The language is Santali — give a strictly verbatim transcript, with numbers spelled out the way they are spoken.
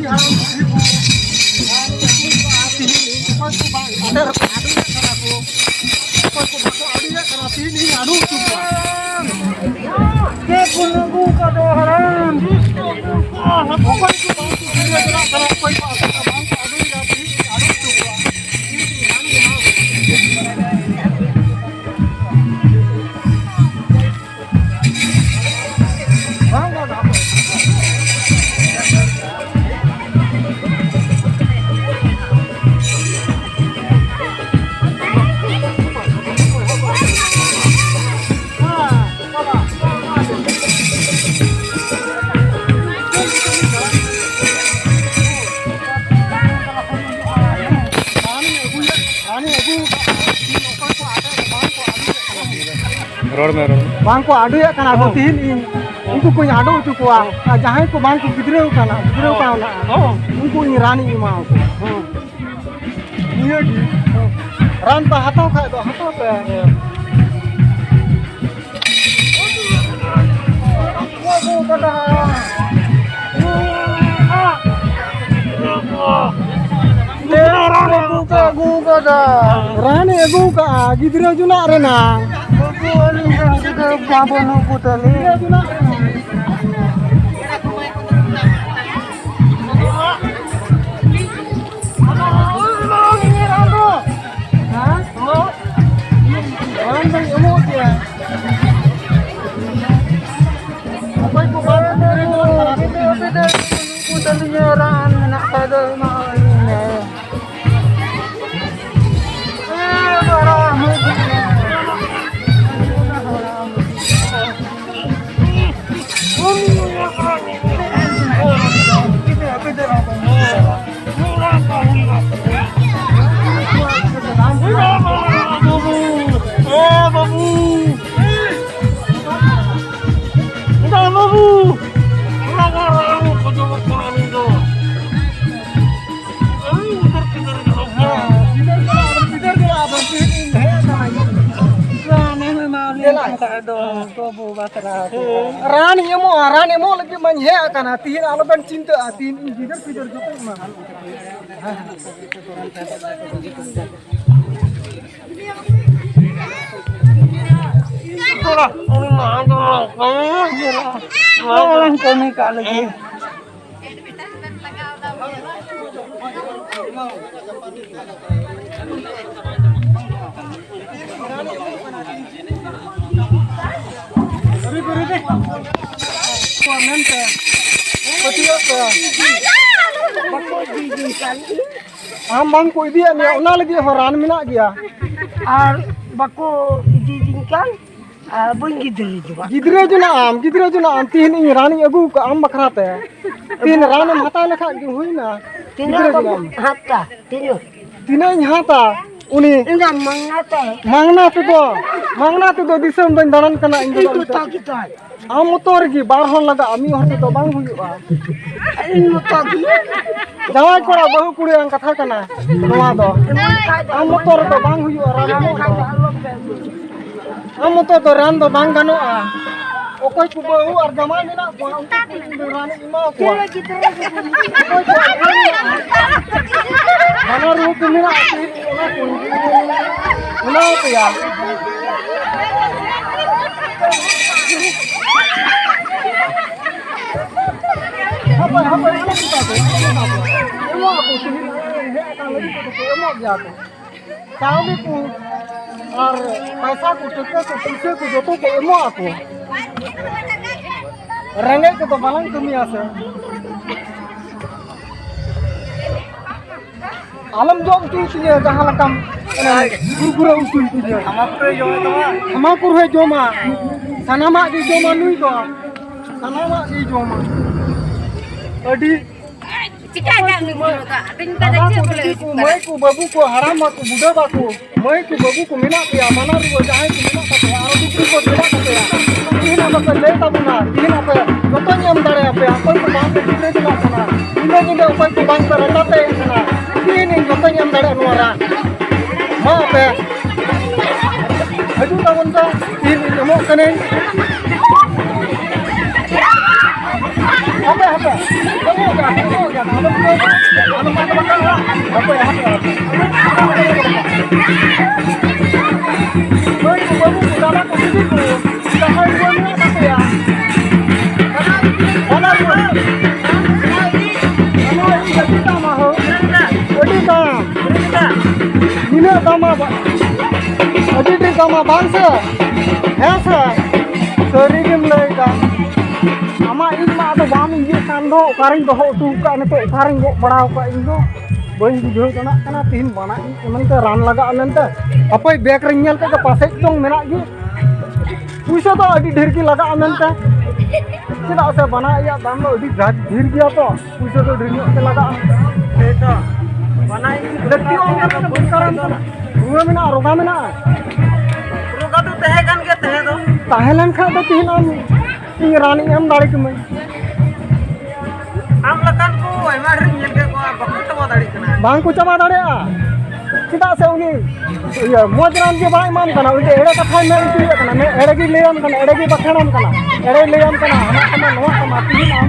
ᱚᱠᱚᱭ ᱠᱚ ᱵᱟᱝ ᱚᱸᱰᱮ ᱨᱮᱠᱚ ᱟᱹᱰᱩᱭᱮᱫ ᱠᱟᱱᱟ ᱠᱚ, ᱚᱠᱚᱭ ᱠᱚ ᱵᱟᱠᱚ ᱟᱹᱰᱩᱭᱮᱫ ᱠᱟᱱᱟ, ᱛᱤᱦᱤᱧ ᱤᱧ ᱟᱹᱰᱩ ᱦᱚᱪᱚ ᱠᱚᱣᱟ᱾ ᱪᱮᱫ ᱠᱚ ᱱᱩᱠᱩ ᱠᱚᱫᱚ ᱦᱟᱲᱟᱢ? ᱚᱠᱚᱭ ᱠᱚ ᱵᱟᱝ ᱠᱚ ᱟᱹᱰᱩᱭᱮᱫ ᱠᱟᱱᱟ, ᱚᱠᱚᱭ ᱠᱚ ᱟᱹᱰᱩᱭᱮᱫᱟ, ᱛᱤᱦᱤᱧ ᱤᱧ ᱟᱹᱰᱩ ᱦᱚᱪᱚ ᱠᱚᱣᱟ᱾ ᱨᱚᱲ ᱢᱮ, ᱨᱚᱲ ᱢᱮ᱾ ᱵᱟᱝ ᱠᱚ ᱟᱹᱰᱩᱭᱮᱫ ᱠᱟᱱᱟ ᱠᱚ, ᱛᱤᱦᱤᱧ ᱤᱧ ᱩᱱᱠᱩ ᱠᱚᱧ ᱟᱹᱰᱩ ᱦᱚᱪᱚ ᱠᱚᱣᱟ᱾ ᱟᱨ ᱡᱟᱦᱟᱸᱭ ᱠᱚ ᱵᱟᱝ ᱠᱚ ᱜᱤᱫᱽᱨᱟᱹᱣ ᱠᱟᱱᱟ, ᱜᱤᱫᱽᱨᱟᱹᱣ ᱠᱟᱣᱱᱟ, ᱩᱱᱠᱩ ᱤᱧ ᱨᱟᱱᱤᱧ ᱮᱢᱟ ᱠᱚᱣᱟ᱾ ᱱᱤᱭᱟᱹ ᱜᱮ᱾ ᱨᱟᱱ ᱯᱮ ᱦᱟᱛᱟᱣ ᱠᱷᱟᱡ ᱫᱚ ᱦᱟᱛᱟᱣ ᱯᱮ᱾ ᱨᱟᱱ ᱟᱹᱜᱩ ᱠᱟᱫᱟ᱾ ᱨᱟᱱᱮ ᱟᱹᱜᱩ ᱠᱟᱜᱼᱟ ᱜᱤᱫᱽᱨᱟᱹ ᱡᱚᱱᱟᱜ ᱨᱮᱱᱟᱜ᱾ ᱵᱟᱹᱵᱩ, ᱟᱹᱞᱤᱧ ᱨᱮᱱ ᱜᱤᱫᱽᱨᱟᱹ ᱵᱟᱹᱱᱩᱜ ᱠᱚ ᱛᱟᱹᱞᱤᱧ᱾ ᱜᱤᱫᱽᱨᱟᱹ ᱡᱚᱱᱟᱜ ᱨᱮᱱᱟᱜ᱾ ᱦᱮᱸ? ᱨᱟᱱ ᱫᱚᱧ ᱮᱢᱚᱜ ᱜᱮᱭᱟ᱾ ᱚᱠᱚᱭ ᱠᱚ ᱵᱟᱝ ᱠᱚ ᱜᱤᱫᱽᱨᱟᱹ ᱠᱚ ᱛᱟᱹᱞᱤᱧᱟ, ᱨᱟᱱ ᱢᱮᱱᱟᱜ ᱠᱷᱟᱡ ᱫᱚ ᱮᱢᱟᱣᱟᱞᱤᱧ ᱢᱮ᱾ ᱮ ᱵᱟᱲᱟ ᱢᱩ ᱟᱫᱚ ᱜᱚᱜᱚ ᱵᱟᱠᱷᱨᱟ ᱨᱟᱱ ᱤᱧ ᱮᱢᱚᱜᱼᱟ, ᱨᱟᱱ ᱮᱢᱚᱜ ᱞᱟᱹᱜᱤᱫ ᱢᱟᱧ ᱦᱮᱡ ᱟᱠᱟᱱᱟ᱾ ᱛᱤᱦᱤᱧ ᱟᱞᱚᱵᱮᱱ ᱪᱤᱱᱛᱟᱹᱜᱼᱟ, ᱛᱤᱦᱤᱧ ᱤᱧ ᱜᱤᱫᱟᱹᱨ ᱯᱤᱫᱟᱹᱨ ᱡᱚᱛᱚᱧ ᱮᱢᱟ᱾ ᱛᱷᱚᱲᱟ ᱩᱱᱤ ᱢᱟ ᱟᱫᱚ ᱱᱚᱣᱟ ᱠᱟᱹᱢᱤ ᱠᱟᱜ ᱞᱟᱹᱜᱤᱫ᱾ ᱢᱮᱱᱛᱮ ᱯᱟᱹᱛᱭᱟᱹᱣ ᱠᱚ᱾ ᱟᱢ ᱵᱟᱝ ᱠᱚ ᱤᱫᱤᱭᱮᱫ ᱢᱮᱭᱟ, ᱚᱱᱟ ᱞᱟᱹᱜᱤᱫ ᱦᱚᱸ ᱨᱟᱱ ᱢᱮᱱᱟᱜ ᱜᱮᱭᱟ᱾ ᱟᱨ ᱵᱟᱠᱚ ᱤᱫᱤᱭᱤᱧ ᱠᱟᱱ, ᱟᱨ ᱵᱟᱹᱧ ᱜᱤᱫᱽᱨᱟᱹ ᱡᱚᱝᱟ᱾ ᱜᱤᱫᱽᱨᱟᱹ ᱡᱚᱱᱟᱜ ᱟᱢ, ᱜᱤᱫᱽᱨᱟᱹ ᱡᱚᱱᱟᱜ ᱟᱢ᱾ ᱛᱤᱦᱤᱧ ᱤᱧ ᱨᱟᱱᱤᱧ ᱟᱹᱜᱩ ᱟᱠᱟᱫ ᱟᱢ ᱵᱟᱠᱷᱨᱟ ᱛᱮ᱾ ᱛᱤᱦᱤᱧ ᱨᱟᱱᱮᱢ ᱦᱟᱛᱟᱣ ᱞᱮᱠᱷᱟᱡ ᱜᱮ ᱦᱩᱭᱱᱟ᱾ ᱛᱤᱱᱟᱹᱜ ᱜᱤᱫᱽᱨᱟᱹ ᱡᱚᱱᱟᱜ ᱟᱢ᱾ ᱦᱟᱛᱟ? ᱛᱤᱱᱟᱹᱜ? ᱛᱤᱱᱟᱹᱜ ᱤᱧ ᱦᱟᱛᱟ? ᱩᱱᱤ ᱤᱧ ᱫᱚ ᱢᱟᱝᱱᱟ ᱛᱮ᱾ ᱢᱟᱝᱱᱟ ᱛᱮᱫᱚ, ᱢᱟᱝᱱᱟ ᱛᱮᱫᱚ ᱫᱤᱥᱚᱢ ᱫᱚᱧ ᱫᱟᱬᱟᱱ ᱠᱟᱱᱟ ᱤᱧ ᱫᱚ᱾ ᱤᱧ ᱫᱚ ᱛᱟᱠᱤ ᱛᱟᱭ᱾ ᱟᱢ ᱢᱚᱛᱚ ᱨᱮᱜᱮ ᱵᱟᱨ ᱦᱚᱲ ᱞᱟᱜᱟᱜᱼᱟ, ᱢᱤᱫ ᱦᱚᱲ ᱛᱮᱫᱚ ᱵᱟᱝ ᱦᱩᱭᱩᱜᱼᱟ᱾ ᱤᱧ ᱢᱚᱛᱚ ᱜᱮ᱾ ᱡᱟᱶᱟᱭ ᱠᱚᱲᱟ ᱵᱟᱹᱦᱩ ᱠᱩᱲᱤᱭᱟᱜ ᱠᱟᱛᱷᱟ ᱠᱟᱱᱟ ᱱᱚᱣᱟ ᱫᱚ᱾ ᱮᱢᱚᱱ ᱠᱷᱟᱡ ᱫᱚ ᱟᱢ ᱢᱚᱛᱚ ᱨᱮᱫᱚ ᱵᱟᱝ ᱦᱩᱭᱩᱜᱼᱟ ᱨᱟᱱ ᱮᱢᱚᱱ ᱮᱢᱚᱜ ᱠᱷᱟᱡ ᱫᱚ᱾ ᱫᱚ ᱟᱞᱚᱯᱮ ᱟᱹᱜᱩᱭᱟ᱾ ᱟᱢ ᱢᱚᱛᱚ ᱫᱚ ᱨᱟᱱ ᱫᱚ ᱵᱟᱝ ᱜᱟᱱᱚᱜᱼᱟ᱾ ᱚᱠᱚᱭ ᱠᱚ ᱵᱟᱹᱦᱩ ᱟᱨ ᱡᱟᱶᱟᱭ ᱢᱮᱱᱟᱜ ᱠᱚᱣᱟ, ᱩᱱᱠᱩ ᱠᱚ ᱤᱧ ᱫᱚ ᱨᱟᱱ ᱤᱧ ᱮᱢᱟ ᱠᱚᱣᱟ᱾ ᱜᱤᱫᱽᱨᱟᱹ ᱜᱤᱫᱽᱨᱟᱹ ᱜᱤᱫᱽᱨᱟᱹ᱾ ᱚᱠᱚᱭ ᱠᱚᱣᱟᱜ ᱨᱟᱱ ᱢᱮᱱᱟᱜᱼᱟ? ᱵᱟᱱᱟᱨ ᱨᱩᱣᱟᱹ ᱠᱚ ᱢᱮᱱᱟᱜᱼᱟ, ᱚᱱᱟ ᱠᱚ ᱮᱢᱟ ᱯᱮᱭᱟ᱾ ᱦᱟᱯᱳᱭ, ᱦᱟᱯᱳᱭ, ᱟᱞᱚᱢ ᱢᱮᱛᱟ ᱠᱚᱣᱟ, ᱟᱞᱚᱢ ᱢᱮᱛᱟ ᱠᱚᱣᱟ᱾ ᱮᱢᱚᱜ ᱟᱠᱚ, ᱛᱤᱦᱤᱧ ᱦᱮᱡ ᱟᱠᱟᱱ ᱞᱟᱹᱜᱤᱫ ᱛᱮᱫᱚ ᱠᱚ ᱮᱢᱚᱜ ᱜᱮᱭᱟ ᱠᱚ᱾ ᱪᱟᱣᱞᱮ ᱠᱚ ᱟᱨ ᱯᱟᱭᱥᱟ ᱠᱚ, ᱴᱟᱠᱟ ᱠᱚ, ᱯᱩᱭᱥᱟᱹ ᱠᱚ ᱡᱚᱛᱚ ᱠᱚ ᱮᱢᱚᱜ ᱟᱠᱚ᱾ ᱨᱮᱸᱜᱮᱡ ᱠᱚᱫᱚ ᱵᱟᱞᱟᱝ ᱠᱟᱹᱢᱤᱭᱟ ᱥᱮ᱾ ᱟᱞᱚᱢ ᱡᱚᱢ ᱦᱚᱪᱚᱭ ᱛᱤᱧᱟᱹ ᱡᱟᱦᱟᱸ ᱞᱮᱠᱟᱢ, ᱚᱱᱮ, ᱜᱩᱨᱜᱩᱨᱟᱹ ᱩᱛᱩᱭ ᱛᱤᱧᱟᱹ᱾ ᱛᱷᱟᱢᱟᱠᱩᱨᱮ ᱡᱚᱢᱮᱫ ᱛᱟᱢᱟ᱾ ᱛᱷᱟᱢᱟᱠᱩᱨᱮ ᱡᱚᱢᱟ᱾ ᱥᱟᱱᱟᱢᱟᱜ ᱜᱮ ᱡᱚᱢᱟ ᱱᱩᱭ ᱫᱚ᱾ ᱥᱟᱱᱟᱢᱟᱜ ᱜᱮ ᱡᱚᱢᱟ᱾ ᱟᱹᱰᱤ ᱪᱤᱠᱟ ᱠᱟᱜ ᱢᱮ ᱜᱩᱨᱩ ᱫᱚ? ᱟᱫᱚᱧ ᱢᱮᱛᱟᱭ ᱫᱟ, ᱫᱟᱫᱟ ᱪᱮᱫ ᱠᱚ, ᱵᱚᱞᱮ ᱫᱤᱫᱤ ᱦᱤᱡᱩᱜ ᱠᱚ, ᱠᱟᱱᱟ? ᱢᱟᱹᱭ ᱠᱚ, ᱵᱟᱹᱵᱩ ᱠᱚ, ᱦᱟᱲᱟᱢ ᱵᱟᱠᱚ, ᱵᱩᱰᱷᱟᱹ ᱵᱟᱠᱚ, ᱢᱟᱹᱭ ᱠᱚ, ᱵᱟᱹᱵᱩ ᱠᱚ ᱢᱮᱱᱟᱜ ᱯᱮᱭᱟ, ᱢᱟᱱᱟ ᱨᱩᱣᱟᱹ ᱡᱟᱦᱟᱸᱭ ᱠᱚ ᱢᱮᱱᱟᱜ ᱛᱟᱯᱮᱭᱟ, ᱟᱨ ᱫᱩᱠ ᱵᱤᱯᱚᱫ ᱢᱮᱱᱟᱜ ᱛᱟᱯᱮᱭᱟ, ᱛᱤᱦᱤᱧ ᱟᱯᱮ ᱯᱮ ᱞᱟᱹᱭ ᱛᱟᱵᱚᱱᱟ, ᱛᱤᱦᱤᱧ ᱟᱯᱮ ᱡᱚᱛᱚᱧ ᱮᱢ ᱫᱟᱲᱮᱭᱟᱯᱮᱭᱟ᱾ ᱚᱠᱚᱭ ᱠᱚ ᱵᱟᱝ ᱯᱮ ᱜᱤᱫᱽᱨᱟᱹ ᱡᱚᱱᱟᱜ ᱠᱟᱱᱟ, ᱧᱤᱫᱟᱹ ᱧᱤᱫᱟᱹ ᱚᱠᱚᱭ ᱠᱚ ᱵᱟᱝ ᱯᱮ ᱨᱟᱪᱟ ᱛᱮ ᱦᱮᱡ ᱠᱟᱱᱟ, ᱛᱤᱦᱤᱧ ᱤᱧ ᱡᱚᱛᱚᱧ ᱮᱢ ᱫᱟᱲᱮᱭᱟᱜᱼᱟ ᱱᱚᱣᱟ ᱨᱟᱱ᱾ ᱢᱟ ᱟᱯᱮ ᱦᱤᱡᱩᱜ ᱛᱟᱵᱚᱱ ᱯᱮ, ᱛᱤᱦᱤᱧ ᱤᱧ ᱦᱟᱯᱮ, ᱦᱟᱯᱮ᱾ ᱦᱟᱯᱮ, ᱦᱟᱯᱮ᱾ ᱢᱟᱹᱭ ᱠᱚ, ᱵᱟᱹᱵᱩ ᱠᱚ, ᱫᱟᱫᱟ ᱠᱚ, ᱫᱤᱫᱤ ᱠᱚ, ᱡᱟᱦᱟᱸᱭ ᱠᱚ ᱢᱮᱱᱟᱜ ᱛᱟᱯᱮᱭᱟ, ᱚᱱᱟ ᱨᱩᱣᱟᱹᱲ᱾ ᱚᱱᱟ ᱤᱧ ᱡᱟᱹᱯᱤᱫ ᱛᱟᱢᱟ ᱦᱳ᱾ ᱟᱹᱰᱤ ᱫᱟᱢ᱾ ᱱᱤᱱᱟᱹᱜ ᱫᱟᱢᱟ ᱵᱟ-, ᱟᱹᱰᱤ ᱰᱷᱮᱨ ᱫᱟᱢᱟ ᱵᱟᱝ ᱥᱮ? ᱦᱮᱸ ᱥᱮ? ᱥᱟᱹᱨᱤ ᱜᱮᱢ ᱞᱟᱹᱭᱫᱟ᱾ ᱟᱢᱟᱜ ᱤᱧ ᱢᱟ ᱟᱫᱚ ᱵᱟᱢ ᱤᱭᱟᱹᱜ ᱠᱟᱱ ᱫᱚ, ᱚᱠᱟᱨᱤᱧ ᱫᱚᱦᱚ ᱦᱚᱴᱚ ᱠᱟᱜ, ᱱᱤᱛᱚᱜ ᱚᱠᱟᱨᱤᱧ ᱜᱚᱜ ᱵᱟᱲᱟᱣ ᱠᱟᱜ ᱤᱧ ᱫᱚ? ᱵᱟᱹᱧ ᱵᱩᱡᱷᱟᱹᱣ ᱡᱚᱱᱟᱜ ᱠᱟᱱᱟ, ᱛᱤᱦᱤᱧ ᱵᱟᱱᱟ ᱤᱧ ᱢᱮᱱᱛᱮ ᱨᱟᱱ ᱞᱟᱜᱟᱜᱼᱟ ᱢᱮᱱᱛᱮ᱾ ᱦᱟᱯᱳᱭ ᱵᱮᱜᱽ ᱨᱤᱧ ᱧᱮᱞ ᱠᱮᱫ ᱜᱮ, ᱯᱟᱥᱮᱡ ᱪᱚᱝ ᱢᱮᱱᱟᱜ ᱜᱮ᱾ ᱯᱩᱭᱥᱟᱹ ᱫᱚ ᱟᱹᱰᱤ ᱰᱷᱮᱨ ᱜᱮ ᱞᱟᱜᱟᱜᱼᱟ ᱢᱮᱱᱛᱮ, ᱪᱮᱫᱟᱜ ᱥᱮ ᱵᱟᱱᱟ ᱤᱭᱟᱜ ᱫᱟᱢ ᱫᱚ ᱟᱹᱰᱤ ᱰᱷᱮᱨ, ᱰᱷᱮᱨ ᱜᱮᱭᱟ ᱛᱚ, ᱯᱩᱭᱥᱟᱹ ᱫᱚ ᱰᱷᱮᱨ ᱧᱚᱜ ᱜᱮ ᱞᱟᱜᱟᱜᱼᱟ᱾ ᱥᱮᱭ ᱛᱚ, ᱵᱟᱱᱟ ᱤᱧ ᱞᱟᱹᱠᱛᱤ ᱵᱟᱝ ᱠᱟᱱᱟ, ᱫᱚᱨᱠᱟᱨ ᱟᱢ ᱠᱟᱱᱟ᱾ ᱨᱩᱣᱟᱹ ᱢᱮᱱᱟᱜᱼᱟ, ᱨᱳᱜᱟ ᱢᱮᱱᱟᱜᱼᱟ᱾ ᱨᱳᱜᱟ ᱫᱚ ᱛᱟᱦᱮᱸ ᱠᱟᱱ ᱜᱮᱭᱟ ᱛᱟᱦᱮᱸ ᱫᱚ᱾ ᱛᱟᱦᱮᱸ ᱞᱮᱱ ᱠᱷᱟᱱ ᱫᱚ ᱛᱮᱦᱮᱧ ᱟᱢ ᱤᱧ ᱨᱟᱱᱤᱧ ᱮᱢ ᱫᱟᱲᱮ ᱠᱮᱢᱟᱹᱧ᱾ ᱟᱢ ᱞᱮᱠᱟᱱ ᱠᱚ ᱟᱭᱢᱟ ᱰᱷᱮᱨ ᱤᱧ ᱧᱮᱞ ᱠᱮᱫ ᱠᱚᱣᱟ, ᱵᱟᱠᱚ ᱪᱟᱵᱟ ᱫᱟᱲᱮᱭᱟᱜ ᱠᱟᱱᱟ᱾ ᱵᱟᱝ ᱠᱚ ᱪᱟᱵᱟ ᱫᱟᱲᱮᱭᱟᱜᱼᱟ᱾ ᱪᱮᱫᱟᱜ ᱥᱮ ᱩᱱᱤ ᱤᱭᱟᱹ ᱢᱚᱡᱽ ᱨᱟᱱ ᱜᱮ ᱵᱟᱭ ᱮᱢᱟᱢ ᱠᱟᱱᱟ, ᱩᱱᱤ ᱫᱚ ᱮᱲᱮ ᱠᱟᱛᱷᱟᱭ ᱢᱮᱱ ᱦᱚᱪᱚᱭᱮᱫ ᱠᱟᱱᱟ, ᱢᱮ-, ᱮᱲᱮ ᱜᱮᱭ ᱞᱟᱹᱭᱟᱢ ᱠᱟᱱᱟ, ᱮᱲᱮ ᱜᱮᱭ ᱵᱟᱠᱷᱮᱲᱟᱢ ᱠᱟᱱᱟ, ᱮᱲᱮᱭ ᱞᱟᱹᱭᱟᱢ ᱠᱟᱱᱟ, ᱦᱟᱱᱟ ᱠᱟᱱᱟ, ᱱᱚᱣᱟ ᱠᱟᱱᱟ, ᱛᱤᱦᱤᱧ ᱟᱢ